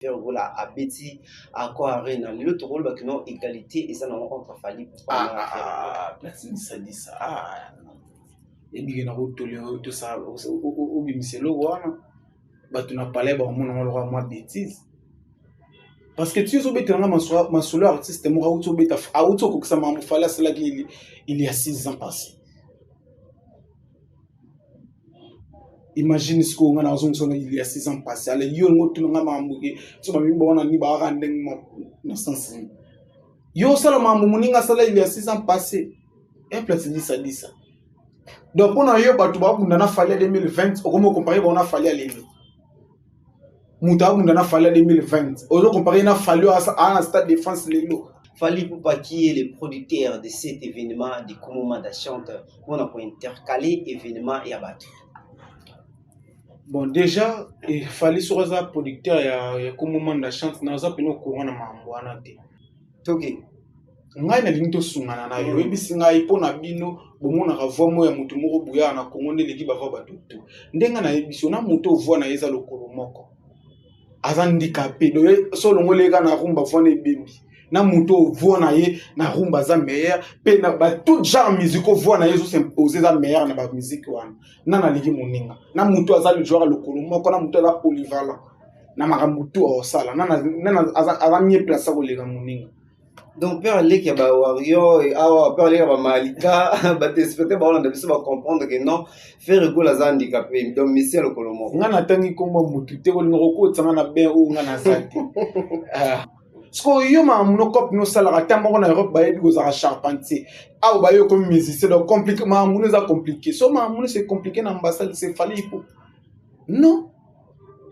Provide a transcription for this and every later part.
Ferre Gola abeti Accor Arena lelo tokoloba kino égalité eza nango entre Fally Ipupa ah, na Ferre Gola. Ah, Platini Sadisa ah, ebike na kotolere tosala obimisa eloko wana bato na palais bakomona ngo lokola mwa bétise parce que ti ozobetela nga masolo ya artiste moko auti obeta auti okokisa makambo Fally asalaki il y a 6 ans passé. Imagine sikoyo nga nazongisa na il y a 6 ans passé ale yo ngo tuna nga makambo ke so bamimi bango na nini baaka ndenge na sens nini yo osala makambo moninga asala il y a 6 ans passé e Platini Sadisa donc mpo na yo bato babunda na Fally ya 2020 okomi okompare bango na Fally ya lelo. Moto abunda na Fally ya 2020 ozo compare na Fally oyo aa na stade de France lelo. Fally Ipupa qui est le producteur de cet événement de Komomanda Chante mpona kointercaler événement ya bato. Bon déjà Fally soki aza producteur ya Komomanda Chante naza pene courant na makambo wana te. Toki ngai nalingi tosungana na yo, oyebisi ngai mpo na bino bomonaka voix moko ya motu moko boyaka na Congo nde eleki bavoix bato tu. Ndenge nayebisi yo na moto voix na ye eza lokolo moko aza handicapé donc so olongoli ye kaka na rumba voix na ebebi na moto voix na ye na rumba aza meilleur pe na ba tout genre musicaux voix na ye ezo s'imposer eza meilleur na ba musique wana. Na nalingi moninga na moto aza le joueur lokolo moko na moto aza polyvalent na makambo tu osala na aza mieux placé koleka moninga. Donc père leki ya ba warrior awa père leki ya ba malika ba téléspectateurs baolanda biso ba comprendre que non Ferre Gola aza handicapé donc musicien lokolo moko. Nga natangi kombo mutu te kolinga kokotisa na bain oyo nga naza te. Sikoyo yo makambo no cope nosalaka ata moko na Europe bayebi kozala charpentier awa bayebi komi musicien donc compliqué makambo no eza compliqué so makambo no c'est compliqué na ambassade c'est Fally Ipupa non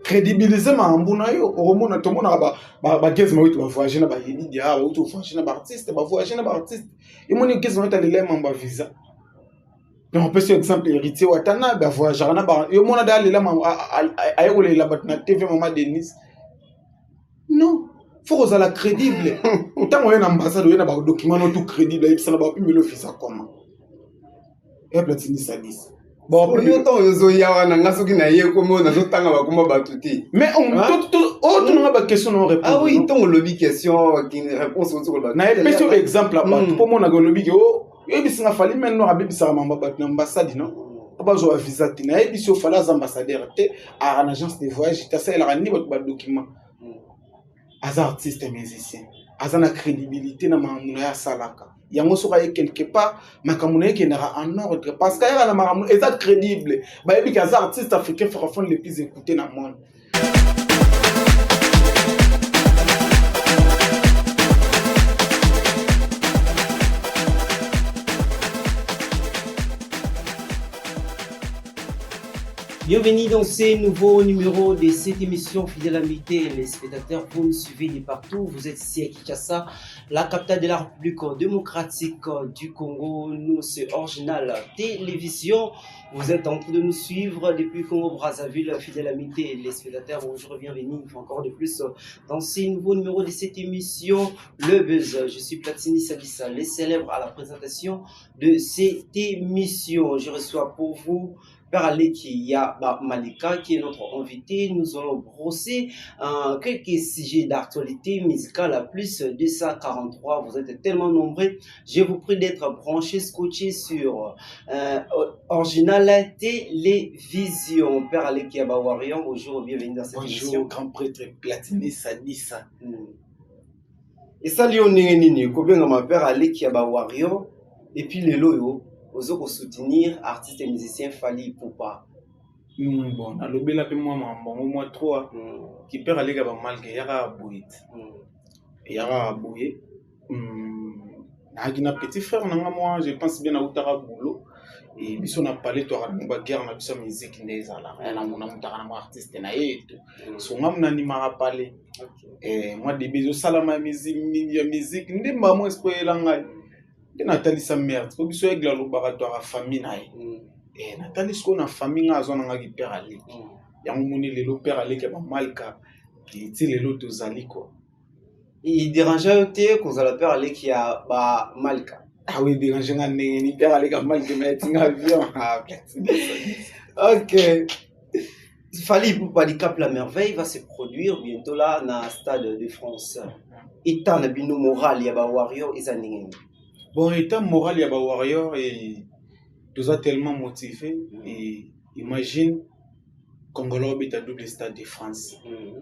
crédibiliser makambo na yo okomona tomonaka bagese mawiti bavoyage na bayebidi awa bauti kovoyage na baartiste bavoyage na baartiste emoni gese mawiti alela ye mambo ya visa. Donc opesi exemple Héritier Watanabe avoyageaka na ba yo mona da alela aye kolela bato na TV mama Denise non faut kozala crédible ntango oye na ambassade oye na badocument no tout crédible ayebisana bapimeli visa comment e Platini Sadisa. Bon, yo ntango ozoya wana nga soki naye komi oyo nazotanga bakoma bato te. Mais oyo tunanga baquestion na répondre. Ah oui, ntango olobi question réponse oti koloba. Na epesi yo exemple ya bato mpo omonaka olobi ke oyebisi nga Fally main noire abebisaka mamba bato na ambassade non mpo bazwa visa te. Nayebisi yo Fally aza ambassadeur te aka na agence de voyage te asalelaka nini bato badocument. Aza artiste musicien aza na crédibilité na makambo na ye asalaka yango soki aye quelque part makambo na ye ekendaka en ordre parce que ayaka na makambo eza crédible bayebi ke aza artiste africain francophone le plus écouté na monde. Bienvenue dans ce nouveau numéro de cette émission Fidèle Amitié. Les spectateurs, vous nous suivez de partout. Vous êtes ici à Kinshasa, la capitale de la République démocratique du Congo. Nous, c'est Original Télévision. Vous êtes en train de nous suivre depuis Congo-Brazzaville. Fidèle Amitié, les spectateurs, bonjour, bienvenue encore de plus dans ce nouveau numéro de cette émission Le Buzz. Je suis Platini Sadissa, les célèbres à la présentation de cette émission. Je reçois pour vous Père Aleki ya Malika qui est notre invité. Nous allons brosser quelques sujets d'actualité musicale à plus 243. Vous êtes tellement nombreux. Je vous prie d'être branchés, scotchés sur Original Télévision. Père Aleki ya Warrior, bonjour, bienvenue dans cette bonjour, émission. Bonjour, grand prêtre Platini Sadissa. Et ça, Lyon nini, kobengama Père Aleki ya Warrior, et puis lelo yo ozo soutenir artiste et musicien Fally Ipupa. Bon, nalobela mpe mwa makambo mwa 3 ki Père Aleki ya Bamalka eyaka boye eyaka boye nayaki na petit frère na nga mwa je pense bien nautaka boulot e biso na palais twaka na baguerre na biso ya musique nde ezalaka na mona mutaka na mwa artiste na ye eto so nga mona animaka palais mwa début ezosalama ya musique nde mbamo esprit eyela ngai nde natalisa merde po biso aigle alobaka twaka famille na ye natali sikoyo na famille nga azwa na ngaki Père Aleki yango moni lelo Père Aleki ya Bamalka ti lelo tozali quoi. Il dérange yo te kozala Père Aleki ya Bamalka? Ah oui, dérange nga ndenge ni Père Aleki ya Malka mais etinga avion. Ok. Fally Ipupa Dicap la Merveille va se produire bientôt là na Stade de France. État na bino moral ya ba warrior eza ndenge nini? Bon, état moral ya ba warrior et toza tellement motivé et imagine Congolais obeta double Stade de France.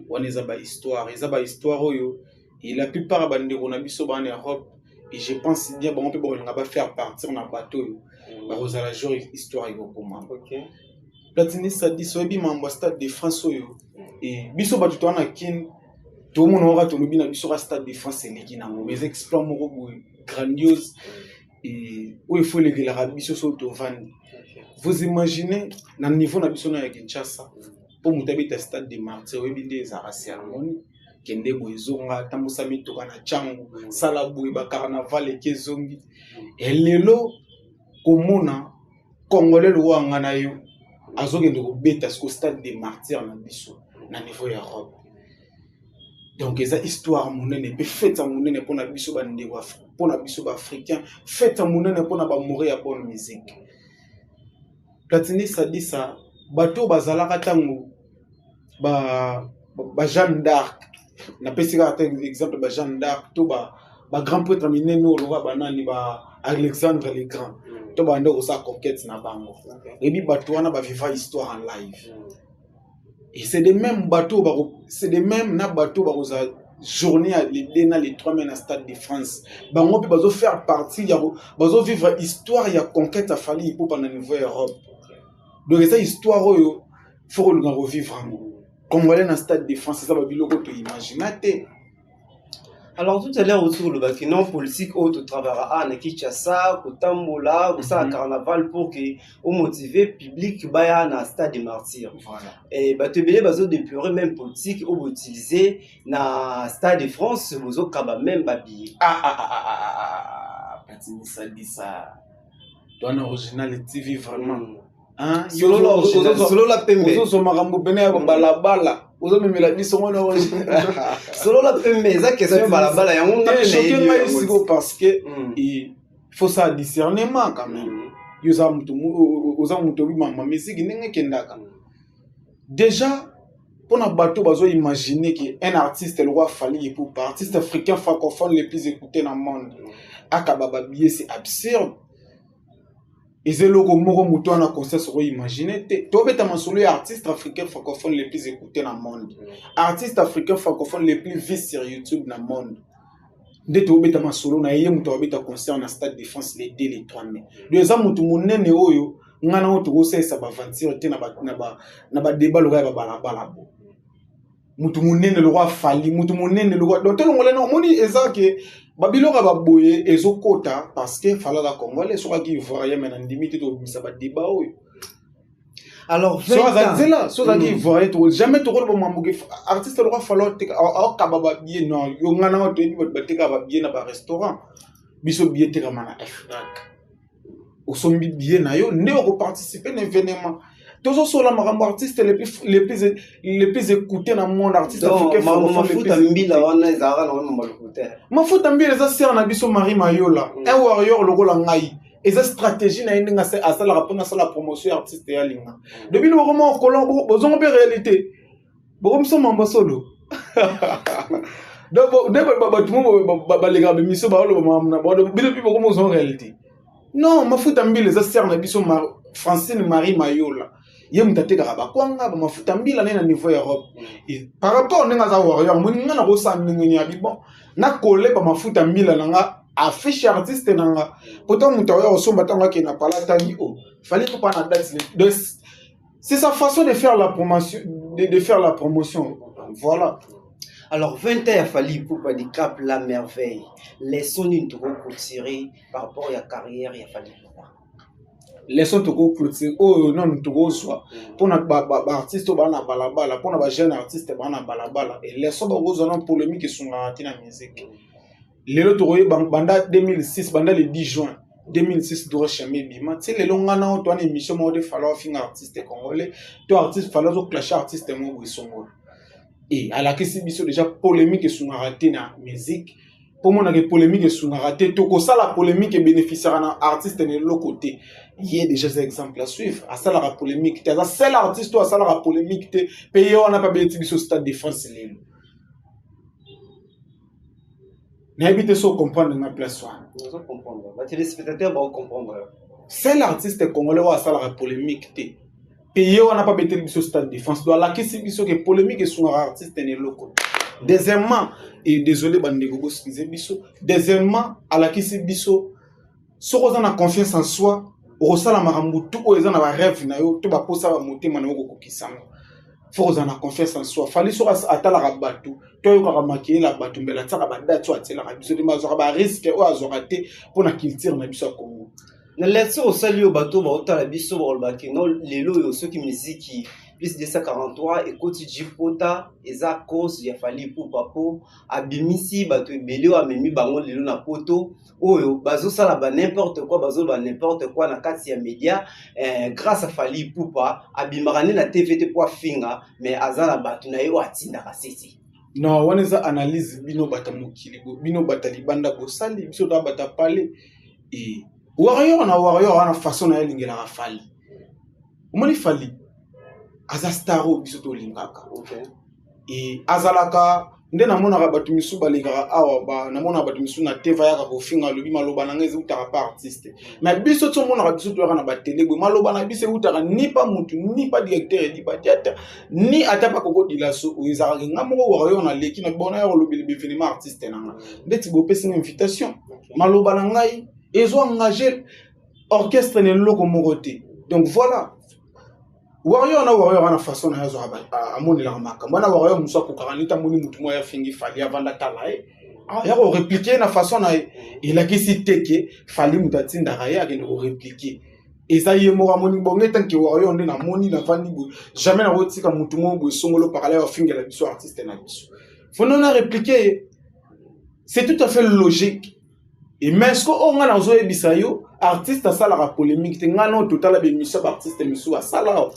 Wana eza ba histoire, eza ba histoire oyo et la plupart ya bandeko na biso baa na Europe et je pense bien bango mpe bakolinga bafaire partir na bato oyo bakozala jour histoire ekokoma. Platini Sadis, oyebi mambo ya Stade de France oyo e biso bato toza na Kine, tomona waka tolobi na biso ka Stade de France eleki nango, mais eza exploit moko boye grandiose e oyo efo elekelaka biso so tovandi. Vous imaginez na niveau na biso na ya Kinshasa, mpo moto abeta Stade de Martyr, oyebi nde ezalaka cérémonie, kende boye, ezonga, tambusa mituka na ntango, sala boye, bacarnaval eke ezongi. Elelo komona Congolais lokola nga na yo azokende kobeta siko Stade de Martyr na biso na niveau ya Europe, donc eza histoire monene mpe fête ya monene mpona biso bandeko, mpona biso baafricain, fête ya monene mpona baamoureux ya bonne musique. Platini Sadisa, bato oyo bazalaka ntango ba Jeanne d'Arc, napesi kaka te exemple, ba Jeanne d'Arc to ba grand prêtre minene oyo lokola banani, ba Alexandre le Grand, to bande kosala conquête na bango, oyebi bato wana bavivre histoire en live. Et c'est de même bato, c'est de même na bato bakozala journée ya le 2 na le 3 mai na Stade de France, bango mpe bazofaire partie ya bazovivre histoire ya conquête ya Fally Ipupa na niveau ya Europe. Donc eza histoire oyo faut kolinga kovivre yango. Congolais na Stade de France, eza babiloko toimagina te. Alors tout à l'heure aussi olobaki non politique oyo totravara a na Kinshasa, kotambola, kosala carnaval pour que omotive public baya na Stade de Martyr. Voilà. Bato ebele bazodéplorer même politique oyo boutiliser na Stade de France, bozokaba même babillet. Ah, ah, ah, ah, ah, ah, Platini Sadisa, towana Original TV vraiment. Solola pembe. Ozozwa makambo pene ya balabala, ozomemela biso wana. Solola pembe, eza question ya balabala yango. Nga choqué ngai siko parce que il faut ça discernement quand même. Yo oza moto, oza moto obimama musique ndenge ekendaka déjà. Mpona bato bazoimagine ke un artiste le roi Fally Ipupa, artiste africain francophone le plus écouté na monde, akaba babillet, c'est absurde. Eza eloko moko moto wana conscience okoimagine te. Tobeta masolo ya artiste africain francophone le plus écouté na monde, artiste africain francophone le plus vu sur YouTube na monde, nde tobeta masolo na ye. Moto abeta concert na Stade de France le 2, le 3 mai, donc eza moto monene oyo ngai nango tokosalisa baaventure te na badébat lokola ya babalabala. Bo mutu monene lokola Fally, mutu monene lokola, donc tolongola na omoni eza ke babiloko ya baboye ezokota parce que Fally aza Congolais. Soki aki Ivoirien, mais na ndimi te tobimisa badébat oyo. Alors so aza nzela, so ozalaki Ivoirien, to jamais tokoloba mambo ke artiste lokola Fally aokaba babillet. Non, yo ngai nango toyebi bato batekaka babillet na barestaurant. Biso billet etekama na Fnac. Osombi billet na yo nde okoparticipe na événement. Tozosola makambo artiste le plus écouté na monde, artiste africain. Mafuta mbila wana ezalaka na wana maluku te. Mafuta mbila eza sere na biso Marie Mayola, un warrior lokola ngai. Eza stratégie na ye ndenge asalaka mpona asala promotion ya artiste ya alinga. De bino bokoma okolo, bozongo mpe réalité, bokomisa mambo solo. Donc nde bato mo balekaka bemiso, baoloba makambo na bango, bino mpe bokoma ozongo réalité. Non, mafuta mbila eza sere na biso Francine Marie Mayola. Ye moto atekaka bakwanga, bamafuta mbila naye na niveau ya Europe. Par rapport ndenge aza warrior, amoni nga nakosala ndenge nini, abi bon, nakole bamafuta mbila na nga, affiche artiste na nga, pourtant moto aoya kosomba ntango akende na pala atangi o Fally Ipupa na date. Donc c'est sa façon de faire la promotion, de faire la promotion, voilà. Alors 20 ans ya Fally Ipupa Dicap la Merveille, leçon nini tokotirer par rapport ya carrière ya Fally Ipupa? Leçon tokoclôturer oyo nanu tokozwa mpona baartiste oyo baa na balabala, mpona bajeune artiste baa na balabala, leçon bakozwa na polémique esungaka te na musique. Lelo tokoyeba banda 2006, banda le 10 juin 2006 droit chemin ebima ti lelo, nga na oyo towana émission moko te Fally afinga artiste congolais to artiste Fally azoclashe artiste moko boye songolo. E alakisi biso déjà polémique esungaka te na musique. Mpo omonaka polémique esungaka te, to kosala polémique ebénéficiaka na artiste na eloko te. Ye déjà eza exemple à suivre, asalaka polémique te, aza seul artiste oyo asalaka polémique te. Mpe ye wana mpe abeti biso Stade de France lelo. Nayebi te so comprendre nga place wana. Nazo comprendre, batéléspectateur baocomprendre. Seul artiste congolais oyo asalaka polémique te, mpe ye wana mpe abeteli biso Stade de France. Do alakisi biso ke polémique esungaka artiste na eloko. Deuxièmement, et désolé bandeko, boexcuse biso, deuxièmement, alakisi biso soki oza na confiance en soi, okosala makambo tu oyo eza na barêve na yo to baposa bamotema na yo, kokokisa yango. Faut kozala na confiance en soi. Fally, soki atalaka bato to ayokaka makeyela ya bato, mbela atiaka badate oyo atielaka biso te, azwaka barisque oyo azwaka te mpo na culture na biso ya Congo. Na lecture osali oyo, bato baotala biso balobaki no lelo oyo, soki miziki plus 243 ekoti jipota, eza cause ya Fally Ipupa, mpo abimisi bato ebele oyo amemi bango lelo na poto, oyo bazosala ba n'importe quoi, bazoloba n'importe quoi na kati ya média. Grâce à Fally Ipupa, abimaka nde na TV te mpo afinga, mais aza na bato na ye oyo atindaka sesi. Non, wana eza analyse bino bato mokili, bino bato libanda bosali. Biso toa bato apale e warrior na warrior wana, façon na ye alingelaka Fally. Omoni, Fally aza star oyo biso tolingaka. E azalaka nde namonaka bato misusu balekaka awa, namonaka bato misusu na te vayaka kofinga, alobi maloba na ngai eutaka pa artiste. Mais biso ti omonaka biso toyaka na batele boye, maloba na biso eutaka ni pa mutu, ni pa directeur edi badiata, ni ata pa koko dilaso. Oyo ezalaka nga moko waka yo naleki na bona ya kolobela baévénement artiste na nga. Ndeti bopesi nga invitation, maloba na ngai ezo engage orchestre na eloko moko te. Donc voilà, warrior na warrior wana, façon na ye azwaka, amonelaka makambo wana. Warrior mosu akokaka neti amoni motu moko afingi Fally, avanda tala ye, ya korépliquer na façon na ye. Elakisi te ke Fally moto atindaka ye akende korépliquer, eza ye moko amoni bongo. Etanke warrior nde namoni navandi boye, jamais nakotika motu moko boye songolo pakala ye afingela biso artiste na biso, faut nona répliquer ye. C'est tout à fait logique. Et mais ce que oyo ngai nazoyebisa yo, artiste asalaka polémique te. Ngai no totala bémission, baartiste misusu asala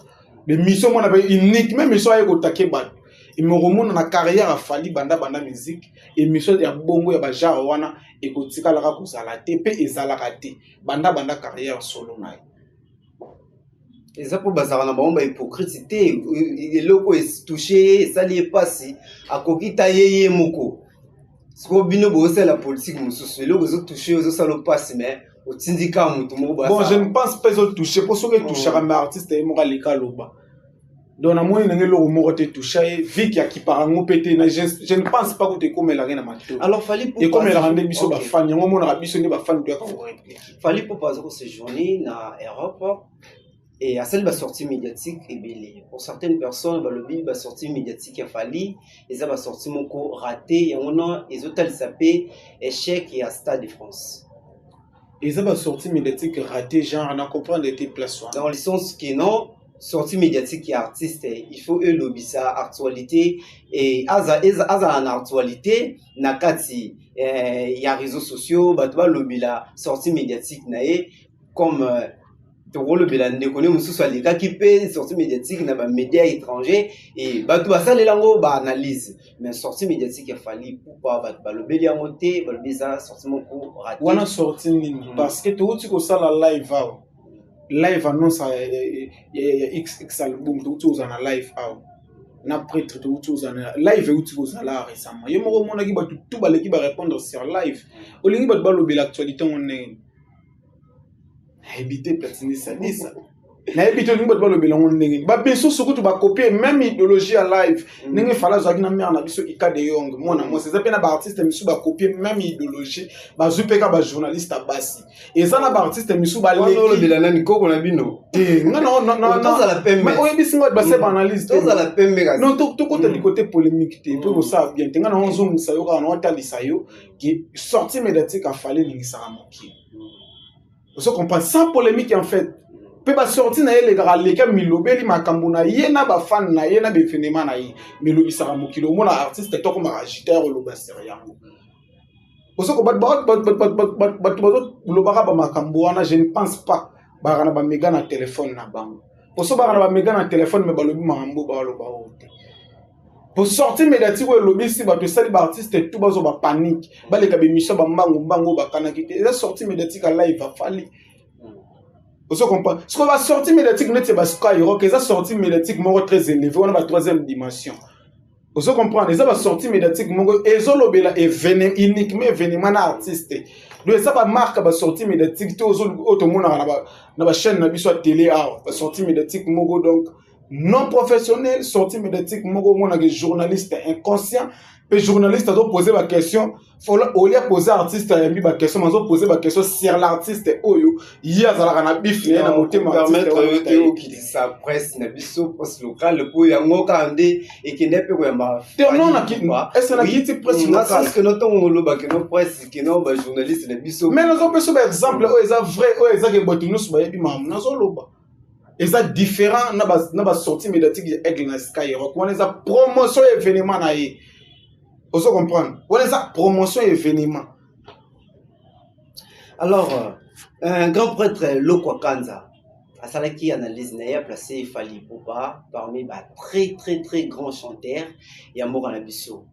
bémission mona mpe unique, même émission aye kotake bato emekomona na carrière. A Fally, banda banda musique, émission ya bongo ya bagenre wana ekotikalaka kozala te, mpe ezalaka te banda banda carrière solo na ye. Eza mpo bazalaka na bango bahypocrite te. Eloko etouche ye, esali ye mpasi, akoki ta ye ye moko. Sikoyo bino bozosala politike mosusu, eloko ezotouche, ezosala mpasi, mais otindi kaka motu moko. Bon, je ne pense pas ezotouche, mpo soki etouchaka, mais artiste ye moko aleka aloba. Donc namoni ndenge eloko moko te toucha ye, viki akipaka yango mpe te. Je ne pense pas kuta ekomelaka ye na matoi. Alors Fally, ekomelaka nde biso bafani yango, omonaka biso nde bafani toyaka korépliquer. Fally Ipupa aza koséjourner na Europe et asali basortie médiatique ebele. Pour certaines personnes, balobi basortie médiatique ya Fally eza basortie moko raté, yango na ezotalisa mpe échec ya Stade de France. Eza basortie médiatique raté, genre na comprendre ete place wana Dans le sens que non, sortie médiatique ya artiste, il faut elobisa actualité et azala na actualité na kati ya réseaux sociaux, bato balobela sortie médiatique na ye, comme tokolobela ndeko ne mosusu alekaki mpe sortie médiatique na bamédia étranger e bato basalela yango baanalyse. Mais sortie médiatique ya Fally Ipupa, bato balobeli yango te, balobi eza sortie moko raté. Wana sortie nini? Parce que touti kosala live awa, live annonce ya xx album. Touti kozala na live awa na prêtre, touti kozala na live, euti kozala récemment. Ye moko omonaki bato tu baleki barépondre sur live. Olingi bato balobela actualité yango ndenge nayebi te, Platini Sadisa, nayebi te. Olingi bato balobela yango ndenge babesusu kutu bakopie même idéologie ya live, ndenge Fally azwaki na mare na biso Ika de Yong, mwana mwasi. Eza mpe na baartiste misusu bakopie même idéologie, bazwi mpe ka bajournaliste ya basi. Eza na baartiste misusu. Balolobela nani? Koko na bino. Te, nga pembe. Oyebisi nga base baanalyse. Tozala pembe. Kasi non, tokota du côté polémique te, mpe kosala bien te. Nga na ozongisa yo kaka na otalisa yo ke sortie médiatique a Fally eningisaka mokili, ozo comprendre, sans polémique en fait. Mpe basorti na ye elekaka, aleka milobeli makambo na ye na bafane na ye na baévénement na ye, milobisaka mokili. Omona artiste tokomaka agiter, oloba sur yango, osoko bato bazolobaka bamakambo wana. Je ne pense pas baka na baméga na telefone na bango, poso baka na baméga na telefone, me balobi makambo baloba oyo te. Po sortie médiatique oyo elobisi bato, esali baartiste tout bazwa bapanique, baleka bémission bambangu mbangu oyo bakanaki te. Eza sortie médiatique ya live a Fally, ozo comprendre? Sikoyo basortie médiatique neti ya baSkyrock eza sortie médiatique moko très élevé, wana ba troisième dimension, ozo comprendre? Eza basortie médiatique moko ezolobela uniquement événement na artiste. Donc eza bamarque basortie médiatique te oyo tomonaka na bachaîne na biso ya télé awa, basortie médiatique moko donc non professionnel, sortie médiatique moko omonaka journaliste inconscient mpe journaliste azopose baquestion olia pose artiste, ayambi baquestion, azopose baquestion sur l'artiste oyo ye azalaka na bif na ye na motema. Permettre yo te okitisa presse na biso, presse locale, po yango kaka nde ekende mpe koyamba. Te, non, ese nakiti presse locale. Que no ntongo olobaka no presse, keno bajournaliste na biso. Mais nazopesa baexemple oyo eza vrai, oyo ezaki bato nyonso bayebi makambo nazoloba. Eza différent na basortie médiatique ya Aigle na Skyrock. Wana eza promotion ya événement na ye, ozo comprendre? Wana eza promotion ya événement. Alors un grand prêtre Lokwa Kanza asalaki analyse na ye, aplace Fally Ipupa parmi ba très très très grands chanteurs ya mboka na biso.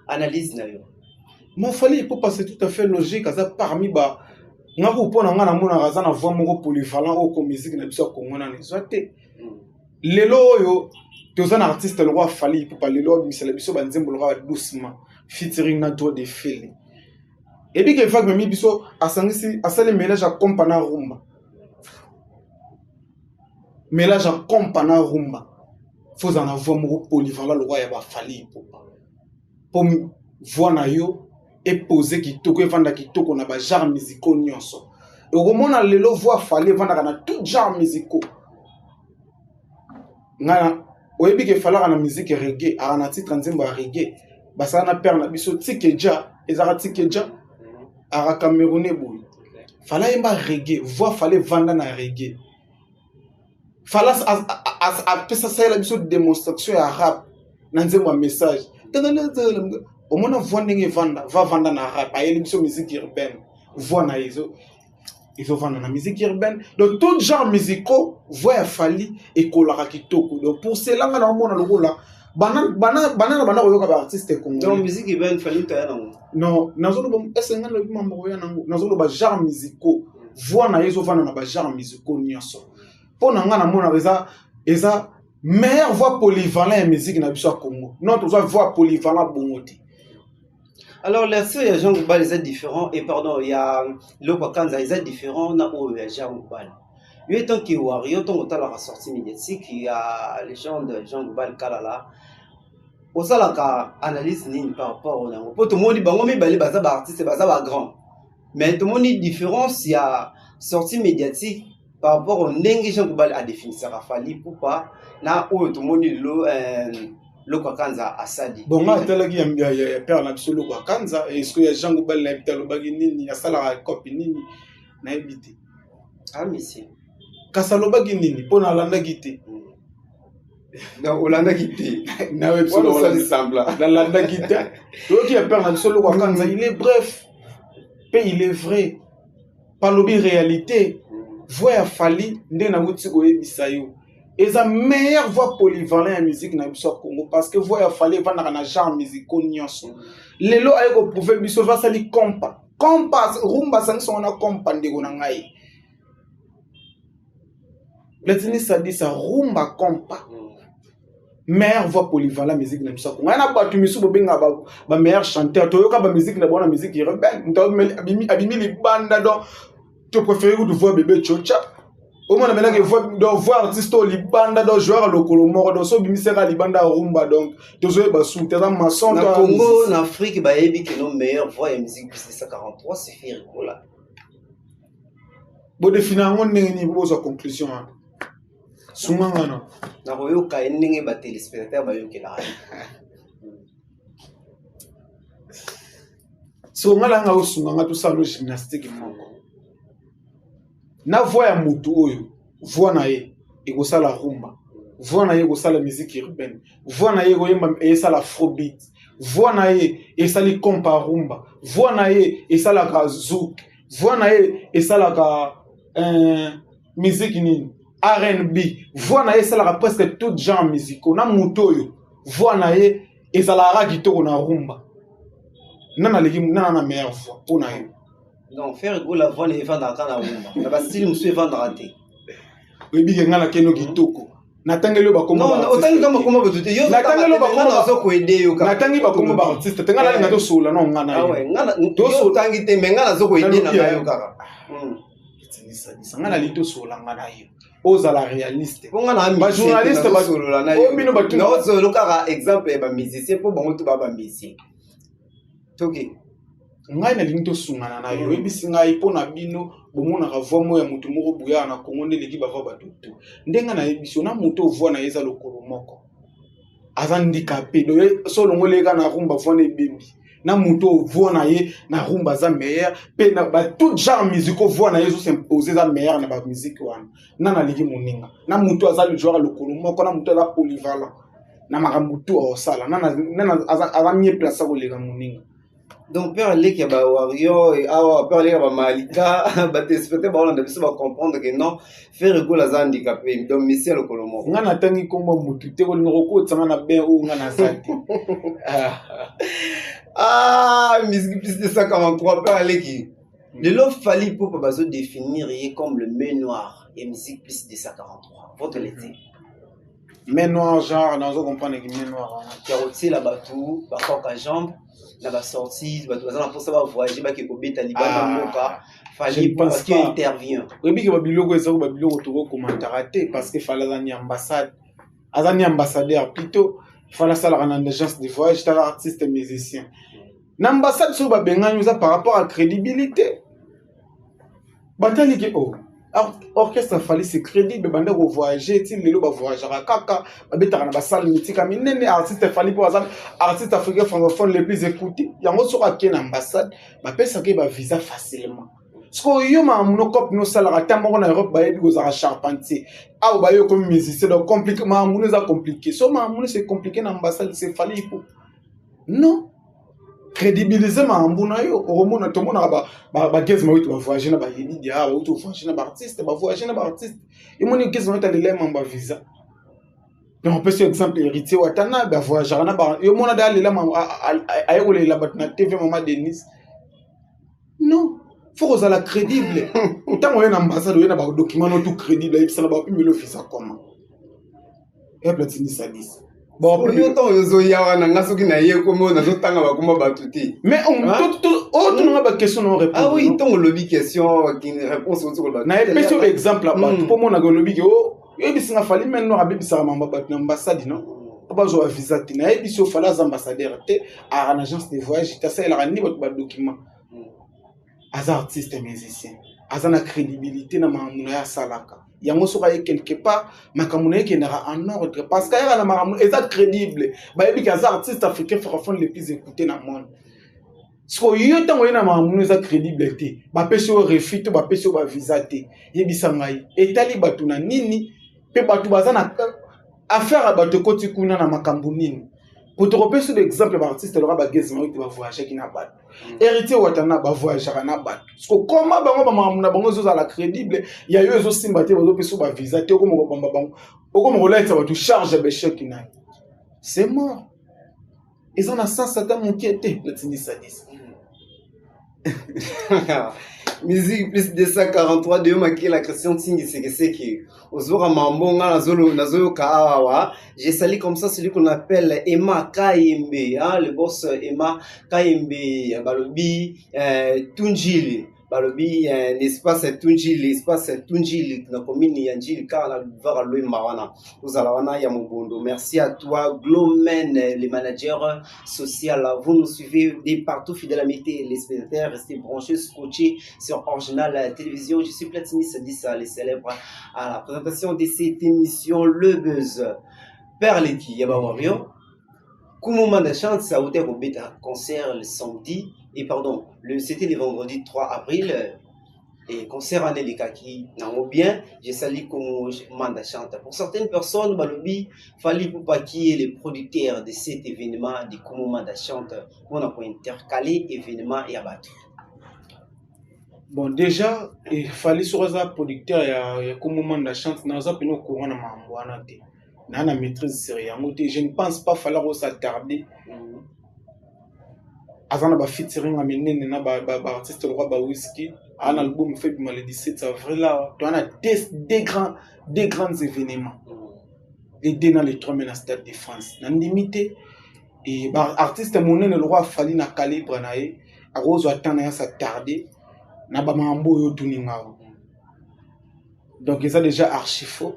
Analyse na yo? Mon, Fally Ipupa, c'est tout à fait logique, aza parmi ba nga ku. Mpo na nga, namonaka aza na voix moko polyvalent oyo ko musique na biso ya Kongo nano ezwa te. Lelo oyo toza na artiste lokola Fally Ipupa, lelo abimisela biso banzembo lokola Doucement featuring na Droit de Fele. Ebi ke vague memi biso, asangisi, asali mélange ya kompa na rumba, mélange ya kompa na rumba. Faut ozala na voix moko polyvalent lokola ya baFally Ipupa mpo voix na yo epose kitoko, evanda kitoko na bagenre musicaux nyonso. Okomona lelo voix Fally evandaka na tout genre musicaux. Ngai oyebi ke Fally aka na musique reggae, aka na titre nzembo ya reggae basala na père na biso Tikeja, ezalaka Tikeja, aka Camerounais boye. Fally ayemba reggae, voix Fally evanda na reggae. Fally apesa, asalela biso démonstration ya rap na nzembo ya Message. Omona voix ndenge evanda, va vanda na rap. Ayeli biso musique urbaine, voix na ye ezovanda na musique urbaine. Donc tout genre musicaux, voix ya Fally ekolaka kitoko. Donc pour cela, nga naomona lokola bana na banda koyoka baartiste congolais. Musique urbaine, Fally toya nango? Non, nazoloba ese nga nalobi mambo koya nango, nazoloba genre musicaux, voix na ye ezovanda na bagenre musicaux nyonso. Mpo na nga, namonaka eza meilleure voix polyvalent ya musique na biso ya Congo. Non, tozwa voix polyvalent bongo te. Alors version ya Jean Goubal eza différent, et pardon, ya Lokwa Kanza eza différent na oyo ya Jean Goubal. Yo tant que warrior, ntongo otalaka sortie médiatique ya légende Jean Goubal Kalala, osalaka analyse nini par rapport na yango? Mpo tomoni bango mibale baza baartiste, baza bagrand, mais tomoni différence ya sortie médiatique par rapport au ndenge Jean Goubal adéfinisaka Fally Ipupa na oyo tomoni lelo Lokwa Kanza asali. Bon, nga atalaki ya père na biso Lokwa Kanza. Est-ce ya Jean Goubal, nayebi te alobaki nini, asalaka kopi nini, nayebi te. Ah, monsieur. Kasi alobaki nini? Mpo na alandaki te. Non, olandaki te. Nalandaki te. Toyoki ya père na biso Lokwa Kanza, il est bref mpe il est vrai, balobi réalité. Voix ya Fally, nde nauti koyebisa yo, eza meilleure voix polyvalent ya musique na biso ya Congo, parce que voix ya Fally evandaka na genre musicaux nyonso. Lelo aye koprouver biso, vasali kompa, kompa, rumba, asangisango na kompa. Ndeko na ngai Platini Sadisa, rumba, kompa, meilleure voix polyvalent musique na biso ya Congo. Na bato misusu bobengaka bameilleur chanteur, toyoka bamusique na bango na musique urbaine, moto abimi libanda. Donc topréféré kutu voix Bebe Chocha. Omona menaki voix, donc voix artiste oyo libanda, donc joueur lokolo moko, donc so obimisaka libanda ya rumba, donc tozoyeba su te, aza maçon. Na Congo, na Afrique, bayebi keno meilleure voix ya musique plus 143, c'est Ferre Gola. Bodefina yango ndenge nini po bozwa conclusion wana? Sunga ngana. Nakoyoka ye ndenge batéléspectateur bayokelaka ye. So nga nanga osunga nga, tosala no gymnastique moko na voix ya motu oyo. Voix na ye ekosala rumba, voix na ye ekosala musique urbaine, voix na ye ekoyemba esala afrobeat, voix na ye esali kompa rumba, voix na ye esalaka zouk, voix na ye esalaka musique nini, R&B, voix na ye esalaka presque tout genre musicaux. Na motu oyo voix na ye Ezalaka kitoko na rumba. Nana aleki nana na meilleure voix mpo na yo? Donc Ferre Gola, voix na evandaka na rumba, na bastyle mosusu evandaka te. Oyebi ke ngai nakendo kitoko, natangeli oyo bakoma. Otangi kaka bakoma bato te. Natangeli oyo bakoma. Nazokoede yo. Natangi bakoma baartiste te. Ngai nalinga tosolola na nga na yo. Otangi te, mais ngai nazokoede na ngai yo kaka. Etindisadisa ngai nalingi tosolola nga na yo, ozala réaliste. Mpo nga na bajournaliste basolola na oyo bino bato nazolo kaka exemple ya bamusicien, mpo bango to ba bamusicien toke. Ngai nalingi tosungana na yo. Oyebisi ngai mpo na bino bomonaka voix moko ya motu moko boyaka na Kongo nde eleki bavoix bato to ndenge nayebisi yo na moto voix na ye eza lokolo moko, aza handicapé. Donc so olongoli ye kaka na rumba, voix na ebebi. Na moto oyo voix na ye na rumba aza meilleur, mpe na ba tout genre musicaux voix na ye ezos'impose, eza meilleur na bamusike wana. Na nalingi moninga na moto aza joueur lokolo moko, na moto aza polyvalent na makambo tu aosala, nana aza mieux place koleka moninga. Donc père aleki ya bawarrior awa, père aleki ya bamalika, batéléspectateur baolanda biso bacomprendre que non, Ferre Gola aza handicapé, donc musicien lokolo moko. Nga natangi kombo motu te. Kolinga kokotisanga na bain oyo nga naza te. Ah, Musique Plus 243, père aleki, lelo Fally Ipupa bazodéfinir ye comme le main noir ya Musique Plus 243, votre lecture? Main noire, genre nazo comprendre ki main noire wana. Ya kotiela bato bakoka jambe na basorties, bato baza na mposa bavoyage, bake kobeta libanda mboka, Fally pense parce que pas. Intervient. Oyebi ke babiloko ezako, babiloko tokokomantaka te, parce que Fally aza ni ambassade, aza ni ambassadeur plutôt. Fally asalaka na agence de voyage. Tala, artiste musicien na ambassade, soki babengani, eza par rapport à crédibilité. Batali ke o orchestre Fally, c'est crédible, banda kovoyage ti lelo, bavoyageaka kaka, babetaka na basale mitika minene. Artiste Fally, mpo aza artiste africain francophone le plus écouté, yango soki ake na ambassade, bapesaka ye bavisa facilement. Sikoyo yo makambo no cope nosalaka ata moko na Europe bayebi kozala charpentier, awa baye okomi musicien. Donc compliqué, makambo no eza compliqué. So makambo no c'est compliqué na ambassade, c'est Fally Ipupa? Non, crédibiliser makambo na yo. Okomona, tomonaka bagese mawiti bavoyage na bayebidi awa, bauti kovoyage na baartiste, bavoyage na baartiste. Emoni gese mawiti alela mambo ya visa. Donc opesi exemple Héritier Watana, bavoyageaka na yo, mona da alela, aye kolela bato na TV, mama Denise. Non, faut kozala crédible. Ntango oye na ambassade, oye na badocument no tout crédible, ayebisana bapimeli visa comment ya Platini Sadis. Yo ntango ozoya wana, nga soki naye komi oyo nazotanga bakoma bato te. Mais oyo tunanga baquestion na répondre. Ah oui, ntango olobi question, réponse oti koloba. Na epesi oyo exemple ya bato mpo monaka olobi ke oyebisinga Fally main noire, abebisaka mamba bato na ambassade, non, po bazwa bavisa te. Nayebi so Fally aza ambassadeur te, aka na agence de voyage te, asalelaka ni bato badocument. Aza artiste musicien, aza na crédibilité na makambo na ye asalaka. Yango soki aye quelque part, makambo na ye ekendaka en ordre, parce que ayaka na makambo eza crédible. Bayebi ke aza artiste africain francophone le plus écouté na monde. Sikoyo yo ntango oye na makambo no eza crédible te, bapesi yo refus to bapesi yo bavisa te, yebisa ngai, etali bato na nini? Mpe bato baza na affaire ya bato ekoti kuna na makambo nini? Po tokopesa ba exemple, baartiste loka bagese mayo te, bavoyageaki na bato. Héritier Watana bavoyageaka na bato. Siko koma bango, bamakambo na bango ezozala crédible, ya yo ezosimba te, bazopesa bavisa te, okoma kobamba bango, okoma kolatisa bato charge ya baéchec na ye, c'est mort. Eza na sens ata moke te, natindi sadisi. Musique Plus 243 de Makela Christian Tsingi Sekeseke ozoka mambo nga nazoyoka awa. Je salue comme ça celui qu'on appelle Emma Kayembe, hein, le boss Emma Kayembe, balobi Tunjili, balobi l'espace Tunjili, espace Tunjili na commune ya Njili, kaka na boulevard Lwemba wana, ozala wana ya mobondo. Merci à toi Glomen, le manager social. Vous nous suivez de partout, fidèles amis les spectateurs, restez branchés, scotchés sur Original Télévision. Je suis Platini Sadissa, les célèbres, à la présentation de cette émission Le Buzz. Père Leki ya Warrior, Kumu Manda Chante, ça a un concert le samedi, et pardon, c'était le vendredi 3 avril, et concert en elekaki nango bien. Je salue Kumu Manda Chante. Pour certaines personnes, balobi Fally Ipupa qui est le producteur de cet événement de Kumu Manda Chante, mpona kointercaler événement ya bato. Bon, déjà Fally soki aza producteur ya Kumu Manda Chante, naza mpena courant na makambo wana te. Naa na maîtrise sur yango te. Je ne pense pas Fally akosatarde. Aza na bafeaturing ya minene na baartiste lokwa baWizkid. Aa na album fe bima le 17 avril awa. To na deux grands événements, les deux na le 3 mai na Stade de France. Nandimi te e baartiste monene lokwa Fally na calibre na ye akozwa temps na ye asatarde na bamakambo oyo otuninga awa. Donc eza déjà archi faux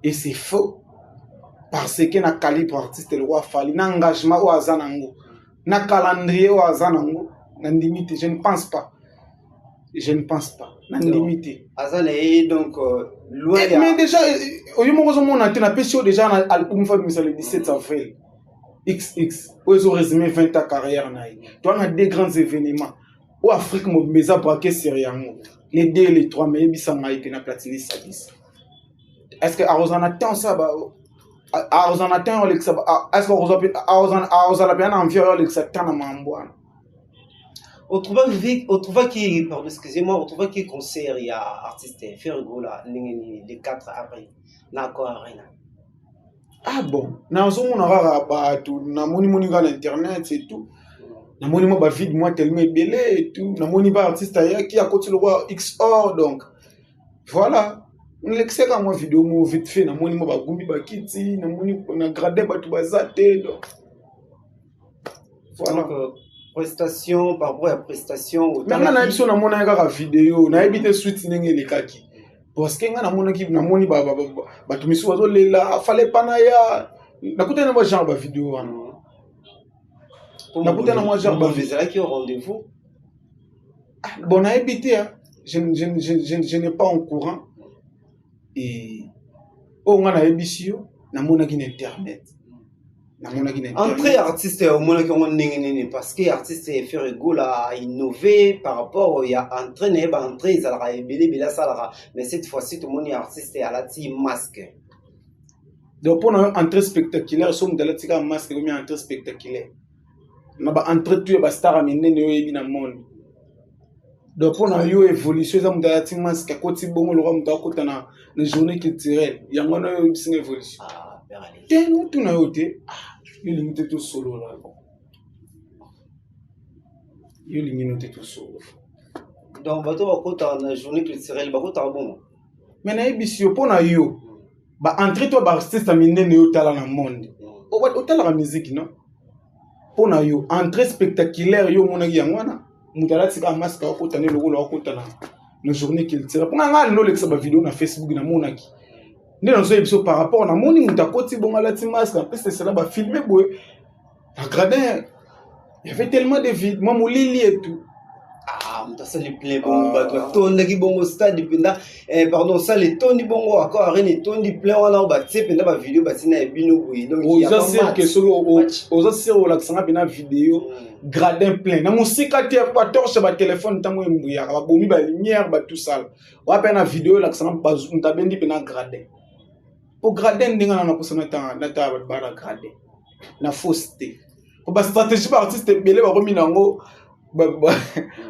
et c'est faux, parce que na calibre artiste lokwa Fally, na engagement oyo aza nango, na calendrier oyo aza nango, nandimi te. Je ne pense pas, je ne pense pas, nandimi te. Aza na ye donc loin. Mais déjà oyo moko ozomona te, napesi oyo déjà na album fa bimisa le 17 avril xx oyo ezorésume 20 ans carrière na ye. To wana deux grands événements oyo Afrique mobimba eza braqué sur yango, les 2 et les 3. Mais yebisa ngai mpe na Platini Sadis, est ce que akozala na temps sa, akozala na temps olekisa? Est ce que akozala mpenza na envie oyo olekisa temps na makambo wana? Otrouvaki, pardon, excusez-moi, otrouvaki concert ya artiste Ferre Gola ndenge nini le 4 avril na Accor Arena? Ah bon, nazomona kaka bato, namonimoni kaka na internet et tout. Namoni mwa bavide mwa tellement ebele et tout. Namoni ba artiste ayaki, akoti lokwa xor. Donc voilà, nalekisaka mwa video mo vite fait. Namoni mwa bagumbi bakiti, namoni na gradin bato baza te. Donc voilà. Donc, prestation, par rapport ya prestation? Mais nga nayebi so, namonaki kaka video, nayebi te suite ndenge elekaki, parce que nga namonaki, namoni bato misusu bazolela afale pana ya nakutani na mwa genre bavideo wana, nakutani na mwa genre bavideo. Ezalaki au rendez-vous? Ah, bon, nayebi te, je n'ai pas en courant. Et oyo nga nayebisi yo, namonaki na internet, namonaki na Entrée artiste, omonaki yango ndenge nini? Parce que artiste Ferre Gola a innové par rapport ya entrée na ye. Baentrée ezalaka ebele ebele asalaka, mais cette fois-ci tomoni artiste alati masque. Donc mpona yo, entrée spectaculaire, so moto alati kaka masque, ekomi entrée spectaculaire? Na baentrée tu ya bastar ya minene oyo oyebi na monde, donc mpona yo évolution eza moto alati masque, akoti bongo lokwa moto akota na journée culturelle? Yango wana oyo oyebisinga évolution? Ah, père Alex. Te, otuna yo te. Yo olingi te tosolola, yo olingi no te tosolola. Donc bato bakotaka na journée culturelle bakotaka bongo? Mais nayebisi yo, mpo na yo, baentrée to baartiste ya minene oyo otala na monde, otalaka musique, non? Mpo na yo, entrée spectaculaire yo omonaki yango wana, moto alati kaka masque, akota nde lokola akota na journée culturelle? Mpo na ngai, lelo olekisa bavideo na Facebook, namonaki nde nazoyebi biso par rapport namoni moto akoti bongo, alati masque, apesi esala bafilme boye na gradin, il y avait tellement de vide, mwa molili et tout. Ah, moto asali plein bongo, bato batondaki bongo stade mpenza, pardon, salle etondi bongo, Accor Arena etondi plein wana. Oyo batie mpenza bavideo, batina ya bino boye, donc oza sûr que soki oza sûr, olakisanga mpena video gradin plein na mosika te, batorche batelefone ntango embuyaka, babomi balumière, batusala oya mpe na video olakisanga moto abendi mpena gradin. Po gradin ndenge wana, naposa natala bato bana gradin na fausse te, po bastratégie baartiste ebele bakomi nango,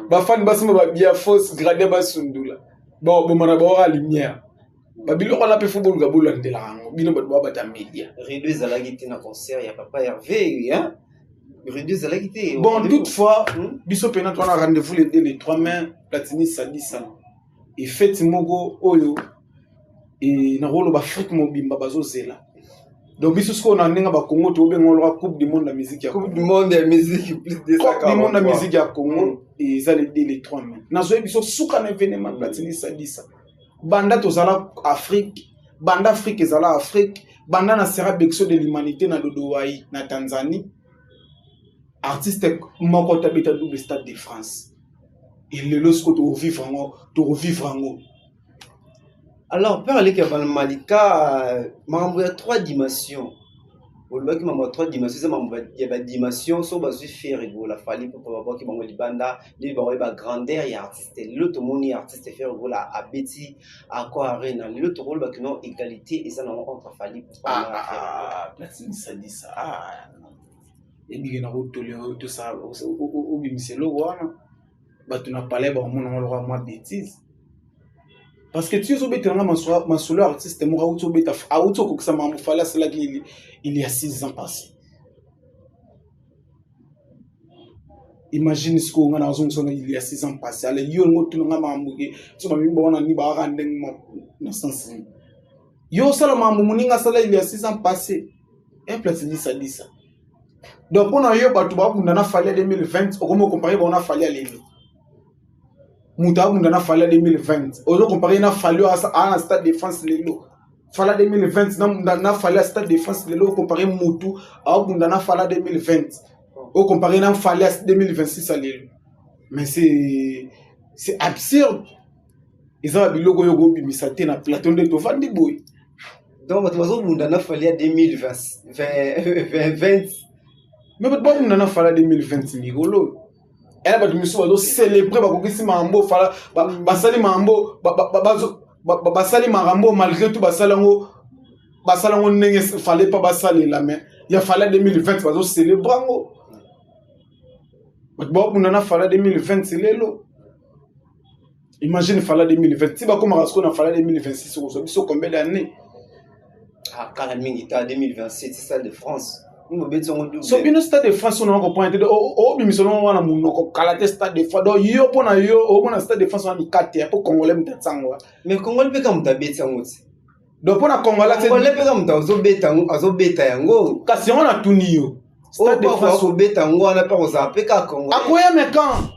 bafani basomba babia fausse gradin, basundula bomana baoka lumière, babiloko wana mpe fo boluka bolandelaka yango, bino bato babata média. Rideau ezalaki te na concert ya papa Hervé, hein? Rideau ezalaki te. Bon, toutefois, biso mpena towana rendez-vous le 2, le 3 mai, Platini Sadisa, efeti moko oyo nakoloba Afrique mobimba bazozela. Donc biso sikoyo na ndenge bakongo tobenga oloka Coupe du monde ya musique ya Coupe du monde ya musique plus. Coupe du monde ya musique ya Congo eza le 2, le 3 mai. Nazoyebi biso suka na événement Platini Sadisa. Banda tozala Afrique, banda Afrique ezala Afrique, banda na sera berceau de l'humanité na Dodowai na Tanzanie, artiste moko tabeta double Stade de France. Elelo sikoyo tokovivre yango, tokovivre yango. Alors, père aleki ya Malika, makambo ya trois dimensions olobaki, makambo ya trois dimensions eza makambo ya badimension. So bazwi Ferre Gola, Fally mpo babwaki bango libanda, nde bango ba grandeur ya artiste. Lelo tomoni artiste Ferre Gola abeti Accor Arena. Lelo tokolobaki no égalité eza nango entre Fally? Platini Sadisa ebike na kotolera obimisa eloko wana, bato na palais bakomona ngo lokola mwa bêtise. Parce que ti ozobetela nga masolo ya artiste moko auti obeta, auti okokisa makambo Fally asalaki il y a 6 ans passé. Imagine sikoyo nga nazongisa na il y a 6 ans passé, ale yo ngo tuna nga makambo ke so bamimi bawana ni baaka ndenge moko na sens nini? Yo osala makambo moninga asala il y a 6 ans passé, un place disa disa. Donc mpona yo bato babunda na Fally ya 2020, okomi okompare bango na Fally ya lelo. Moto abunda na Fally ya 2020, ozo compare na Fally oyo aa na Stade de France lelo. Fally ya 2020 na Fally ya Stade de France lelo, okompare motu aobunda na Fally ya 2020, okompare na Fally ya 2026 ya lelo. Mais c'est absurde. Eza ba biloko oyo okobimisa te na plateau nde tovandi boye. Donc bato bazobunda na Fally ya 2020. Mais bato babunda na Fally ya 2020 mikolo ena, bato misusu bazocélébre, bakokisi makambo Fally basali, makambo basali, makambo malgré tout basali yango, basala yango ndenge fallait pas basalela. Mais ya Fally ya 2020, bazocélébre yango. Bato babunda na Fally ya 2020 lelo, imagine Fally ya 2020 ti bakomaka sikoyo na Fally ya 2026, okozwa biso combien d'année? Ah, kala mingi ta 2027, Stade de France bobeti yango double. So bino Stade de France oyo, na comprendre te. Obimisa no wana monoko kala te, Stade de France. Donc yo, mpo na yo, omona Stade de France wana mikate ya mpo Congolais moto atiango wana? Mais Congolais mpe ka moto abeti yango ti. Donc mpo na Congolais? Congolais mpe ka moto azobeta yango, azobeta yango. Kasi yango natuni yo. Stade de France kobeta yango wana mpe kozala mpe kaka Congolais. Akoya, mais quand?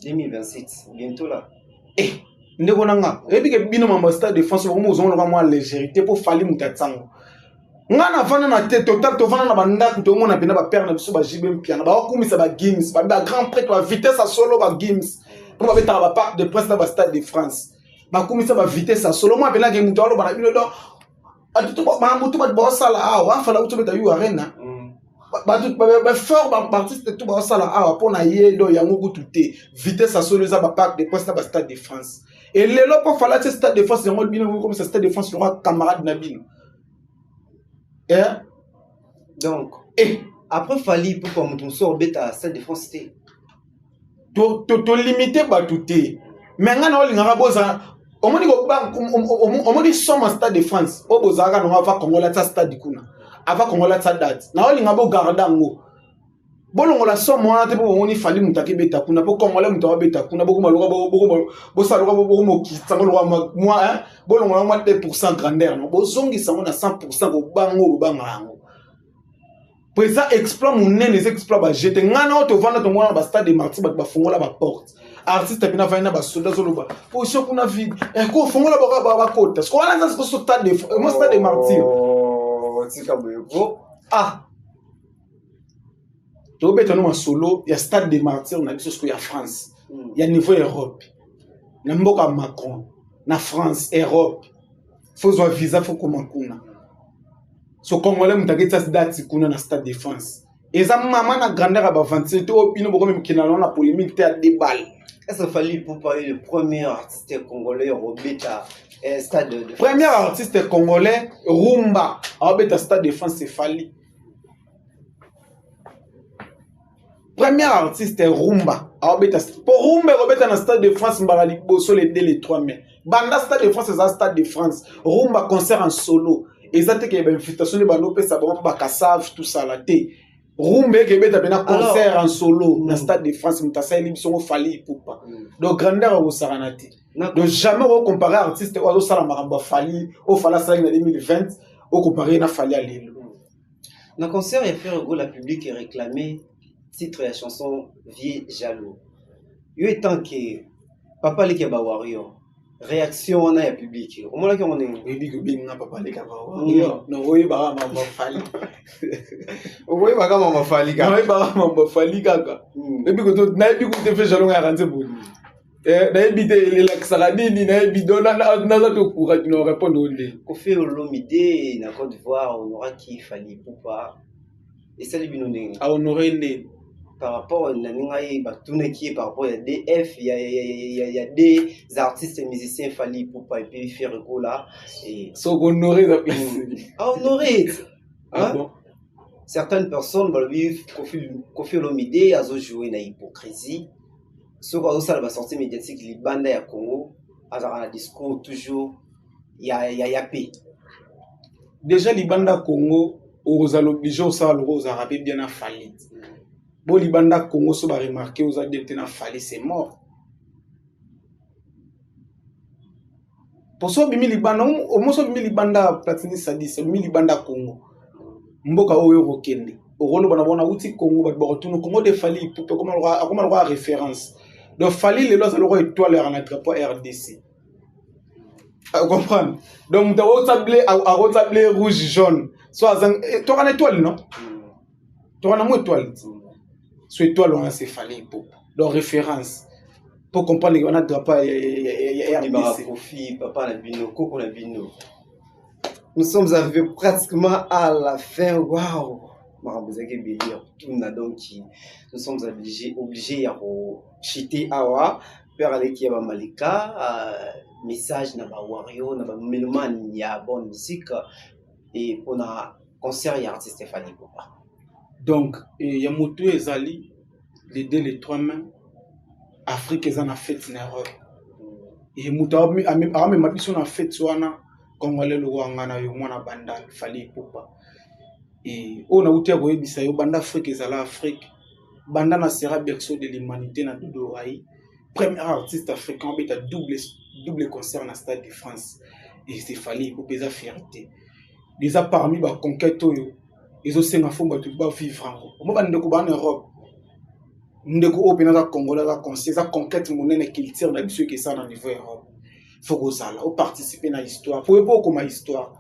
2027, bientôt là. Eh, ndeko na nga, oyebi ke bino mambo ya Stade de France bokomi ozongoloka mwa légèreté mpo Fally moto atiango. Nga navanda na te total, tovanda na bandako, tomona mpena bapère na biso baJB Mpiana bakokumisa baGims, bagrand prêtre, bavitesse ya solo, baGims mpo babetaka baParc de Prince na baStade de France, bakumisa bavitesse ya solo. Mwa mpenake moto aloba na bino. Donc makambo to bato baosala awa, afala uti obeta U Arena, bato bafort, baartiste to baosala awa mpo na ye. Do yango kutu te, vitesse ya solo eza baParc de Prince na baStade de France. Elelo mpo Fally atie Stade de France, yango bino komisa Stade de France lokwa camarade na bino, eh? Donc eh. Après Fally, pourquoi moto mosusu obeta Stade de France te? Tolimite bato te, mais ngai na olingaka bozala, omoni, omoni soma Stade de France oyo bozalaka nango ava Kongola tia stade kuna, ava Kongola tia date na olinga bogarde yango, bolongola somo wana te mpo bomoni Fally moto akebeta kuna, mpo Congolais moto akobeta kuna, bokoma loka bosala loka bokomokita yango loka mwa, bolongola mwa 2 % grandeur no, bozongisa yango na 100 %. Kobango bobanga yango po eza exploit monene, eza exploit bajete. Ngai na oyo tovanda, tomona na baStade de Martyr, bato bafongola baporte, artiste mpena avandi na basoda, azoloba position kuna vide, ko fongola bakota. Siko wana eza siko stade de mo Stade de Martyr. Tika boye ko, ah. Tobeta no masolo ya Stade de Martyr na biso siko ya France, ya niveau Europe, na mboka Macron na France, Europe faut zwa visa, faut koma kuna. So Congolais moto aketia date kuna na Stade de France, eza mama na grandeur ya baventure te oyo bino bokomi mokenda nango na polémique te ya debal. Est-ce que Fally Ipupa est le premier artiste congolais obeta Stade de France? Premier artiste congolais rumba aobeta Stade de France, c'est Fally. Premier artiste rumba aobeta, po rumba ekobeta na Stade de France mbala liboso le 2, le 3 mai. Banda Stade de France eza Stade de France, rumba concert en solo eza te ke bainvitation nde bando opesa bango mpo bakasave tosala te. Rumba ekebeta mpena concert en solo na Stade de France, moto asaleli biso ngo Fally Ipupa. Donc grandeur akosakana te. Donc jamais okocompare artiste oyo azosala makambo ya Fally, oyo Fally asalaki na 2020, okompare na Fally ya lelo. Na concert ya Ferre Gola, public réclamé titre ya chanson Vieux Jaloux. Yo étant que papa leki ya bawarrior, réaction wana ya public omonaki yango ndenge? Oyebi kobenga papa leki ya bawarrior, non, oyebaka mambo Fally. Okoyebaka mama Fally kaka. Oyebaka mambo Fally kaka. Nayebi kute Vieux Jaloux nga yaka nzembo, nayebi te elakisaka nini, nayebi. Do naza te okura na répondre o nde. Koffi Olomide na Côte d'Ivoire honoraki Fally Ipupa, esali bino ndenge? Ahonore nde? Par rapport na ndenge aye, batunaki ye par rapport ya df ya des artistes musiciens, Fally Ipupa et puis Ferre Gola. So honore eza place? Ahonore. Ah bon? Certaines personnes balobi Koffi Olomide azojouer na hypocrisie soki azosala basortie médiatique libanda ya Congo. Azalaka na discours toujours ya paix. Déjà libanda Congo, okozala obligé osala loko ozalaka mpe bien na Fally. Bo libanda Congo, so baremarquer oza bien te na Fally, c'est mort. Poso obimi libanda, omoso obimi libanda, Platini Sadis obimi libanda Congo, mboka oyo okokende, okoloba na bona uti Congo, bato bakotuna Congo de Fally Ipupa, akoma lokola référence. Donc Fally lelo aza lokola étoile yaka na drapeau RDC, comprendre? Donc moto akota bleu, akota bleu, rouge, jaune, so aza toka na étoile, non, toka na mo étoile, so étoile wana c'est Fally Ipupa. Donc référence pour comprendre que wana drapeau ya RDC. Kofi, papa na bino, koko na bino. Nous sommes arrivés pratiquement à la fin. Waouh, makambo ezalaki ebele ya kotuna, donc nous sommes obligés ya kochuter awa. Père aleki ya bamalika, message na bawario, na bamélomane ya bonne musique et mpona concert ya artiste Fally Ipupa. Donc ya motu ezali le 2, le 3 mai, Afrique eza na fête na Europe. E moto amema biso na fête wana, Congolais lokola nga na yo, mwana Bandal, Fally Ipupa. E oyo nauti ya koyebisa yo, banda Afrique ezala Afrique, banda na sera berceau de l'humanité na Dodo Rai, premier artiste africain obeta double, double concert na Stade de France, et c'est Fally Ipupa. Eza fierté, eza parmi baconquête oyo ezosenga fo bato bavivre yango. Omo bandeko baa na Europe, ndeko oyo mpena aza Congolais, aza conscient, eza conquête monene. Culture na biso eke esala na niveau Europe, faut kozala oparticipe na histoire po po okoma histoire.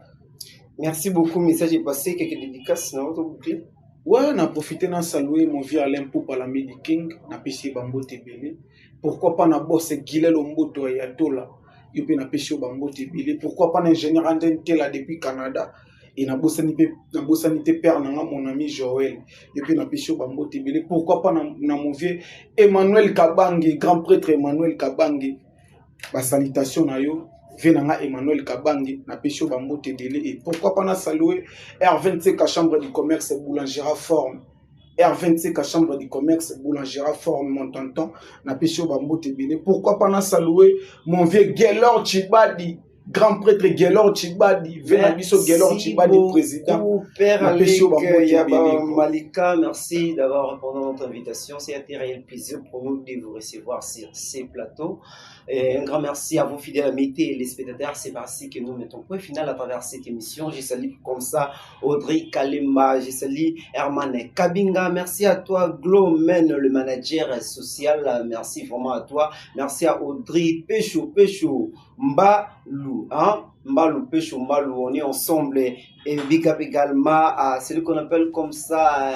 Merci beaucoup, message est passé. Quelques dédicaces na boucler? Ouais, na profité na saluer mon vieux Alain Poupa, la Midi King, napesi ye bambote ebele. Pourquoi pas na boss Gilel Omboto ya Tola, yo mpe napesi yo bambote ebele. Pourquoi pas na ingénieur André Ntela depuis Canada. E nabosani mpe, nabosani te père na nga, mon ami Joël, yo mpe napesi yo bambote ebele. Pourquoi pas na mon vieux Emmanuel Kabange, grand prêtre Emmanuel Kabange, basalutation na yo, vieux na nga Emmanuel Kabange, napesi yo bambote ebele. Et pourquoi pas na saluer R25, chambre du commerce boulangera forme, R25, chambre du commerce boulangera forme, mon tonton, napesi yo bambote ebele. Pourquoi pas na saluer mon vieux Gelor Chibadi, grand prêtre Gelor Chibadi, vieux na biso Gelor Chibadi, président. Père Alek Yaba Malika, merci d'avoir répondu à notre invitation. C'est un réel plaisir pour nous de vous recevoir sur ces plateaux. Et un grand merci à vous, fidèles amis et les spectateurs. C'est par ici que nous mettons point final à travers cette émission. Je salue comme ça Audrey Kalemba, je salue Herman Kabinga. Merci à toi, Glomen, le manager social. Merci vraiment à toi. Merci à Audrey Péchou, Péchou, Mbalou, hein? Mbalou, Péchou, Mbalou, on est ensemble. Et big up également à celui qu'on appelle comme ça,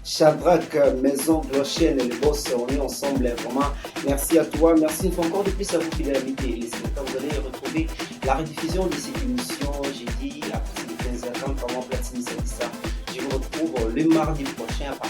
Shadrach, Maison Blochen, le boss, on est ensemble, vraiment. Merci à toi, merci une fois encore de plus à vous, fidèles amis et les spectateurs. Vous allez retrouver la rediffusion de cette émission jeudi à partir de 15h30, vraiment Platini Sadissa. Je vous retrouve le mardi prochain à partir